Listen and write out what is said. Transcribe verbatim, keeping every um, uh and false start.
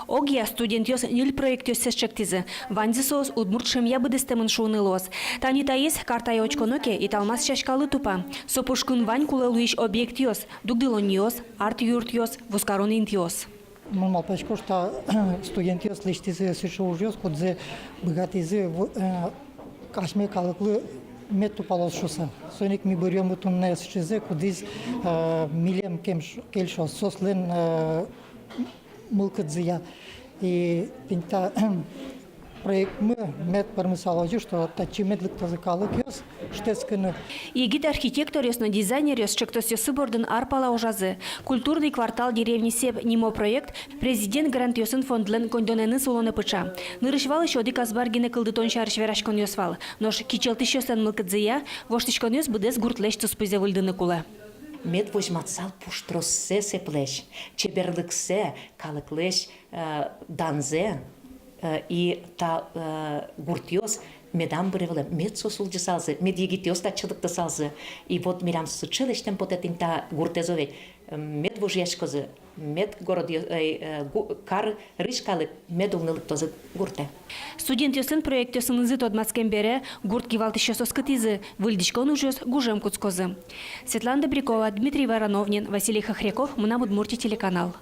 Огъя студентъёс ньыль проектъёссэс ӵектӥзы. Ваньзы соос удмурт шӧмъя быдэстэмын шуыны луоз. Тани таиз, картае учконо ке, италмас сяськалы тупа. Со пушкын вань кулэ луись объектъёс: дугдылонъёс, арт-юртъёс, вузкарон интыос. Мон малпасько, что студентъёс лэсьтӥзы сыӵе ужъёс, кудзэ быгатӥзы в-, э, асьме калыклы мед тупалоз шуыса. Соин ик ми быръёмы туннэ сыӵезэ, кудӥз, э, милем кем-, кельшоз, соослэн, э, мылкыдзыя. И тӥни та проектмы мед пӧрмысал озьы, что татчы мед лыктозы калыкъёс шутэтскыны. Егит архитекторъёс но дизайнеръёс ӵектосъёссы бордын ар пала ужазы. «Культурный квартал деревни Себ» нимо проект Президент грантъёсын фондлэн коньдонэныз улонэ пыӵа. Нырысь вал ещё одӥг азбар гинэ кылдытон сярысь вераськонъёс вал. Нош кичӧлтӥсьёслэн мылкыдзыя, воштӥськонъёс быдэс гуртлэсь туспуйзэ выльдыны кулэ. Мед возьматысал пуштроссэ Себлэсь, чеберлыксэ, калыклэсь, э, данзэ, э, и та, э, гуртъёс медам быре вылэм, мед соос улӟысалзы, мед егитъёс татчы лыктысалзы. И вот милям сыӵе лэсьтэм потэ тӥни та гуртэз ведь, э, мед вожъяськозы, мед городъё-, э, э, гу-, карысь калык мед улыны лыктозы гуртэ. Студентъёслэн проектъёсынызы тодматскем бере гурт кивалтӥсьёс оскытӥзы: выльдӥськон ужъёс гужем кутскозы. Светлана Добрякова, Дмитрий Вороновнин, Василий Хохряков, «Мынам Удмуртие» телеканал.